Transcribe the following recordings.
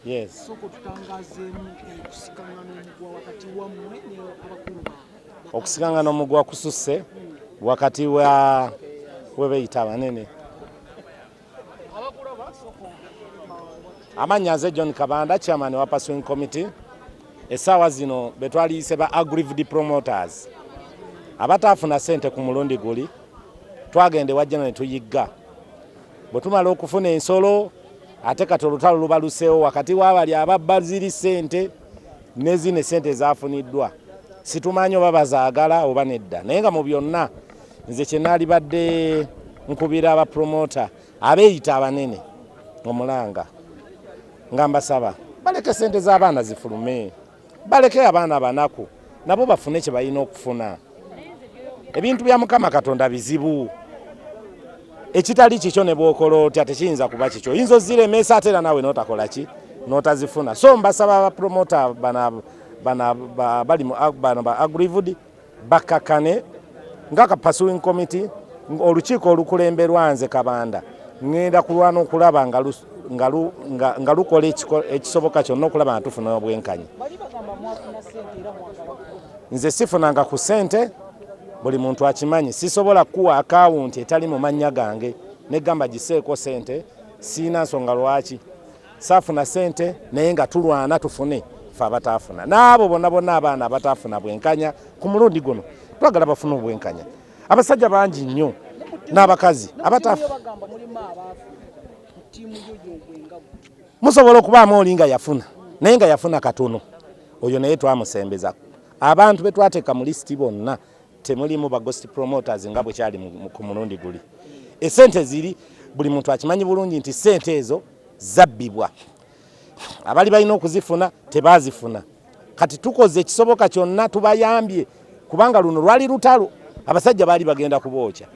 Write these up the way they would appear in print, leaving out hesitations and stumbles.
Yes. Sooka otutangazeemu okusikangana omuguwa wakati wammwe ne abakulu ba Okusikangana omuguwa kususse wakati wa webeyita abanene. Amannya nze John Kabanda, chairman wa Pursuing Committee. Essaawa zino betwaliyise ba aggrieved promoters abataafuna ssente ku mulundi guli, twagenda ewa General ne tuyigga. Bwe tumala okufuna ensolo, ate kati olutalo lubaluseewo wakati w'abali ababba ziri ssente ne zino essente ezafuniddwa. Situmanyi oba bazaagala oba nedda, naye nga mu byonna nze kye naalibadde nkubira abapromota abeeyita abanene omulanga nga mbasaba baleke sente z'abaana zifulume, baleke abaana abanaku nabo bafune kye balina okufuna. Ebintu bya Mukama Katonda bizibu, ekitali kikyo ne bw'okola otya tekiyinza kuba kikyo, oyinza oziremesa ate era naawe n'otakola ki n'otazifuna. So mbasaba abapromota bano bali bano ba aggrieved bakkakane nga ka pursuing committee, olukiiko olukulemberwa nze Kabanda ŋŋenda kulwana okulaba nga lukola ekisoboka kyonna okulaba nga tufuna obwenkanya. Nze sifunanga ku ssente, buli muntu akimanyi, sisobola kuwa akawunti etali mu mannya gange negamba giseeko ssente, siina nsonga lwaki saafuna ssente, naye nga tulwana tufune ffe abataafuna n'abo bonna bonna abaana abataafuna bwenkanya ku mulundi guno twagala bafune obwenkanya. Abasajja bangi nnyo n'abakazi abataafuna. Musobola okubaamu oli nga yafuna naye nga yafuna katono, oyo naye twamusembeza. Abantu be twateeka mu lisiti bonna temulimu ba ghost promoters nga bwe kyali ku mulundi guli. Esente ziri buli muntu akimanyi bulungi nti sente ezo zabbibwa, abali balina okuzifuna tebazifuna. Kati tukoze ekisoboka kyonna tubayambye, kubanga luno lwali lutalo, abasajja baali bagenda kubookya,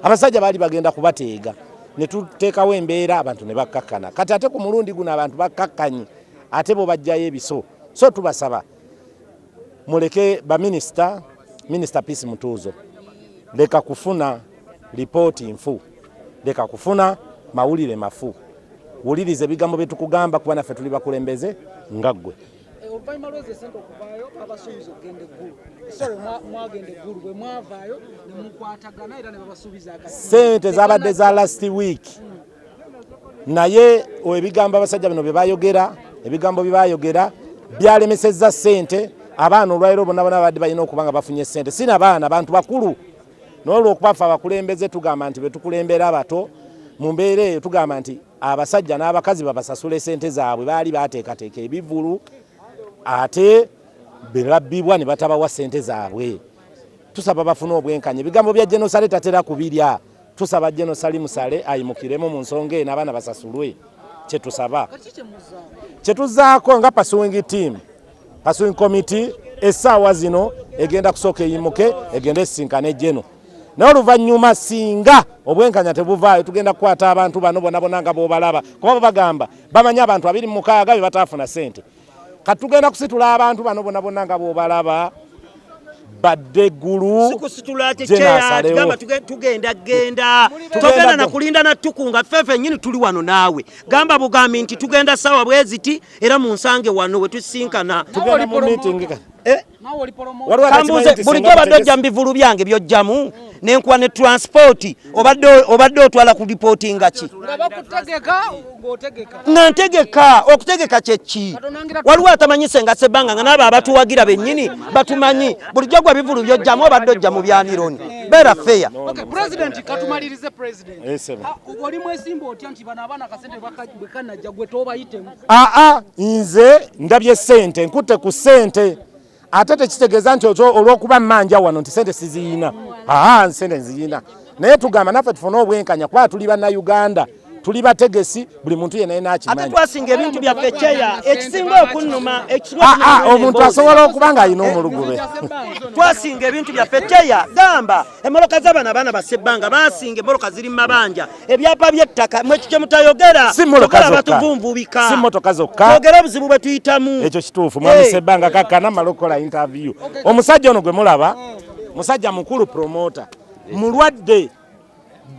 abasajja baali bagenda kubateega, ne tuteekawo embeera abantu ne bakkakkana. Kati ate ku mulundi guno abantu bakkakkanye, ate bo bajjayo ebiso. So tubasaba muleke baminisita, Minisita Peace Mutuuzo, leka kufuna lipooti nfu, leka kufuna mawulire mafu, wuliriza ebigambo bye tukugamba, kuba naffe tuli bakulembeze nga ggwe. Oluvannyuma lw'ezo esente okuvaayo, babasuubiza okugenda eggulu, sorry, mwagenda eggulu, bwe mwavaayo ne mukwatagana era ne babasuubiza akati. Sente zabadde za last week, naye ebigambo abasajja bino bye bayogera, ebigambo bye bayogera byalemesezza sente. Abaana olwaliro bonna bonna babadde balina okuba nga bafunye sente, si na baana, bantu bakulu. Naye olwokuba ffe abakulembeze tugamba nti betukulembera abato mu mbeera eyo, tugamba nti abasajja n'abakazi babasasule sente zaabwe. Baali bateekateeka ebivulu ate berabbibwa ne batabawa sente zaabwe. Tusaba bafune obwenkanya. Ebigambo bya General Saleh tatera kubirya. Tusaba General Salim Saleh ayimukiremu mu nsonga eno, abaana basasulwe. Kyetusaba, kyetuzaako nga pursuing team, pursuing committee, essaawa zino egenda kusooka eyimuke egende esisinkane General, naye oluvannyuma singa obwenkanya tebuvaayo, tugenda kukwata abantu bano bonna bonna nga b'obalaba, kuba bo bagamba bamanyi abantu 26 be bataafuna ssente. Kati tugenda kusitula abantu bano bonna bonna nga b'obalaba badde eggulu. Sikusitula kyekyeya, tugenda genda, togenda nakulinda natukunga, ffe ffennyini tuli wano naawe. Gamba bugambi nti tugenda sawa bweziti era munsange wano we tusinkana. Tugenda mu meeting. Kambuze, bulijjo obadde ojja mu bivulu byange byojjamu nenkuwa ne transport, obadde otwala ku ripootinga ki? Nga ntegeka, okutegeka kyeki? Waliwo atamanyi Senga Sebbanga, nga naabo abatuwagira bennyini batumanyi. Bulijjo gwe bivulu byojjamu obadde ojja mu byanironi, beera feya. President, katumalirize. President, oli mwesimba otya nti bano abaana akasente bwe kanajja gwe tobayitemu? Aa, nze ndabye sente, nkutte ku sente, ate tekitegeeza nti olw'okuba mmanja wano nti sente siziyina. Aa, sente nziyina, naye tugamba naffe tufune obwenkanya, kuba tuli Bannayuganda, tuli bategesi, buli muntu yenna yena akimanyi. Ate twasinga ebintu byaffe kyeya, ekisinga okunnuma Omuntu asobola okuba ng'alina omulugube. Twasinga ebintu byaffe kyeya, gamba emmotoka z'abano abaana basebbanga basinga emmotoka ziri mu mabanja, ebyapa by'ettaka mwekyo kye mutayogera. Si mmotoka zokka. Batuvunvubika. Si mmotoka zokka. Twogere obuzibu bwe tuyitamu. Ekyo kituufu, mwami Sebbanga. Kakkana mala okukola interview. Omusajja ono gwe mulaba musajja mukulu, promoter, mulwadde,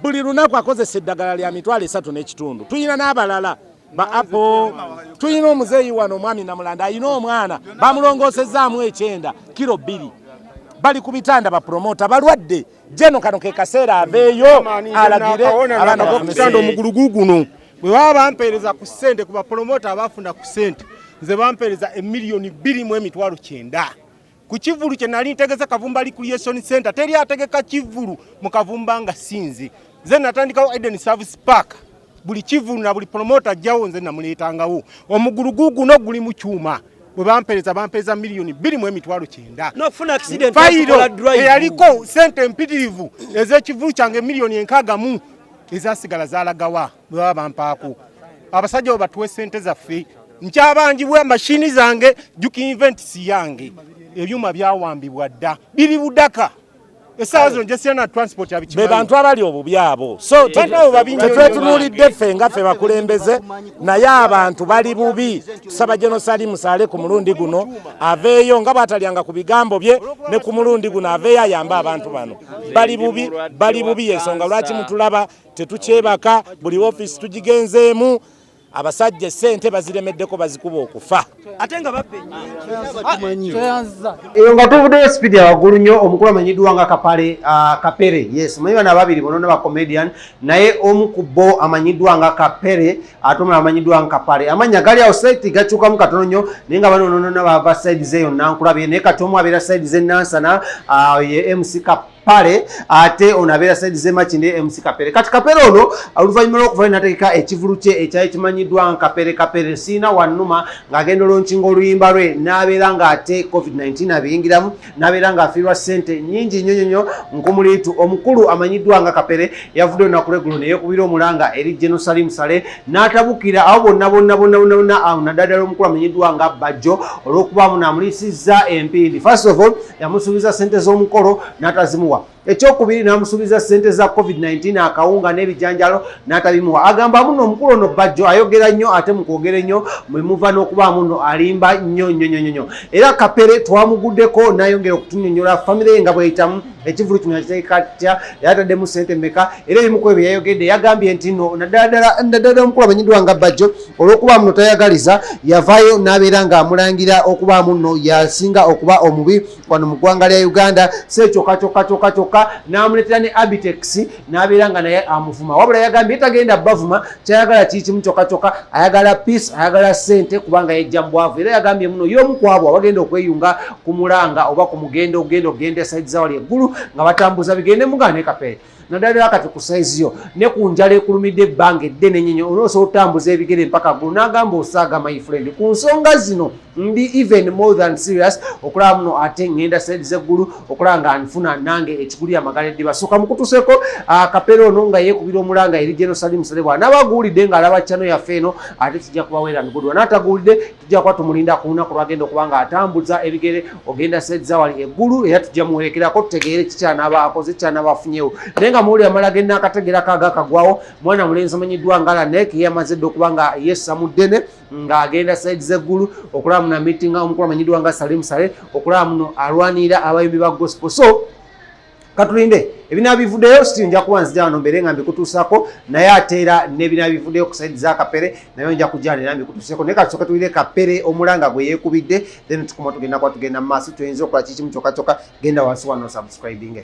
buli lunaku akozesa eddagala lya 3,500. Tulina n'abalala. Ba Apple tulina omuzeeyi wano, omwami Namulanda alina omwana bamulongoosezaamu ekyenda kiro 2, bali ku bitanda, bapromota balwadde. Jeno kano ke kaseera aveeyo alagire abaana bafune Okutanda omugulu guguno bwe baba bampeereza ku ssente, ku bapromota abafuna ku ssente, nze bampeereza emiliyoni 2 mu 900 ku kivulu kye nali ntegese Kavumba Recreation Center. Teri ategeka kivulu mu Kavumba nga sinze. Nze natandikawo Eden Service Park. Buli kivulu na buli promota ajjawo nze namuleetangawo. Omugulu guguno guli mu kyuma, bwe bampeereza miliyoni 2 mu 900. N'okufuna accident Fayiro okukola drive. Eyaliko sente empitirivu ez'ekivulu kyange, miliyoni 60 ezasigala zalagawa? Bwe baba bampaako, abasajja bwe batuwe sente zaffe. Nkyabanjibwa mashini zange, Juki Events yange, ebyuma byawambibwa dda, biri budaka essaawa zino jesirana transport Be abikimanyi. bantu abali obubi abo, so Bantu abo babi nnyo. Tetwetunuulidde ffe nga ffe bakulembeze, naye abantu bali bubi. Tusaba General Salim Saleh ku mulundi guno aveeyo nga bw'atalyanga ku bigambo bye, ne ku mulundi guno aveeyo ayambe abantu bano. Bali bubi, bali bubi. Ensonga lwaki mutulaba tetukyebaka, buli ofiisi tugigenzeemu, abasajja essente baziremeddeko, bazikuba okufa. Ate nga babba ennyingi. Tweyanziza. Eyo nga tuvuddeyo speed ya waggulu nnyo. Omukulu amanyiddwa nga Kapale, Kapere, yes, omanyi bano ababiri bonna ba comedian, naye omu ku bo amanyiddwa nga Kapere ate omulala amanyiddwa nga Kapale. Amannya gali awo side gakyukamu katono nnyo, naye nga bano nonona bava side zeeyo Nankulabye, naye kati omu abeera side z'e Nansana, ye MC Kapale, ate ono abeera side z'e Makindye, MC Kapere. Kati Kapere ono oluvannyuma lw'okuvayo n'ategeka ekivulu kye ekyali kimanyiddwa nga Kapere Kapere Siina Wannuma, ng'agenda olonkinga oluyimba lwe, n'abeera ng'ate COVID-19 abiyingiramu, n'abeera ng'afiirwa ssente nnyingi nnyo nnyo nnyo nkumuliitu. Omukulu amanyiddwa nga Kapere yavudde olunaku lweggulo ne yeekubira omulanga eri General Salim Saleh, n'atabukira abo bonna bonna bonna bonna bonna awo, naddala ddala omukulu amanyiddwa nga Bajjo olw'okubaamu n'amuliisizza empindi. First of all, yamusuubiza ssente z'omukolo n'atazimuwa. Ekyokubiri, n'amusuubiza ssente za COVID-19, akawunga n'ebijanjalo, n'atabimuwa. Agamba muno omukulu ono Bajjo ayogera nnyo, ate mu kwogera ennyo mwe muva n'okubaamu nno alimba nnyo nnyo nnyo nnyo. Era Kapere twamuguddeko n'ayongera okutunyonnyola famire ye nga bweyitamu, ekivulu kino yakiteeka tya, yataddemu ssente mmeka. Era ebimu ku ebyo yayogedde, yagambye nti no naddala ddala naddala omukulu amanyiddwa nga Bajjo olw'okuba muno tayagaliza, yavaayo n'abeera ng'amulangira okubaamu nno yasinga okuba omubi wano mu ggwanga lya Uganda. Si kyokka kyokka kyokka kyokka, n'amuleetera ne Abitex n'abeera nga naye amuvuma. Wabula yagambye tagenda bavuma, kyayagala kiri kimu kyokka kyokka, ayagala peace, ayagala ssente kubanga yejja mu bwavu. Era yagambye muno y'omu ku abo abagenda okweyunga ku mulanga oba ku mugendo ogenda okugenda e side zawali eggulu nga batambuza bigende mugane Kapere, naddala ddala kati ku size yo ne ku njala ekulumidde ebbanga eddene nnyo, onoosobola okutambuza ebigere mpaka ggulu. N'agamba osaaga, my friend, ku nsonga zino ndi even more than serious okulaba muno ate ŋŋenda side z'eggulu okulaba nga nfuna nange ekiguli amagala eddiba. So kamukutuseko Kapere ono nga yeekubira omulanga eri General Salim Saleh. Bw'anaaba aguwulidde ng'alaba channel yaffe eno, ate kijja kubaweera migudwa, n'ataguwulidde tujja kuba tumulinda ku lunaku lwagenda okuba nga atambuza ebigere ogenda side zawali eggulu, era tujja muwerekerako tutegeere kikyanaaba akoze, kikyanaaba afunyewo. Naye nga muwulira amala ge nakategerako agakagwawo, mwana mulenzi amanyiddwa nga Lanek yamaze dda okuba nga yessa mu ddene ng'agenda side z'eggulu okulaba muno amitinga omukulu amanyiddwa nga Salim Saleh, okulaba muno alwanirira abayimbi ba gospel. So katulinde ebinaba bivuddeyo, still nja kuba nzija wano mbeere nga mbikutuusako. Naye ate era n'ebinaba bivuddeyo ku side za Kapere naye nja kujja era mbikutuuseko. Naye katusooke tuwulire Kapere omulanga gwe yeekubidde, then tukoma tugenda kuba tugenda mu maaso. Tuyinza okukola kikimu kyokka kyokka, genda wansi wano subscribing.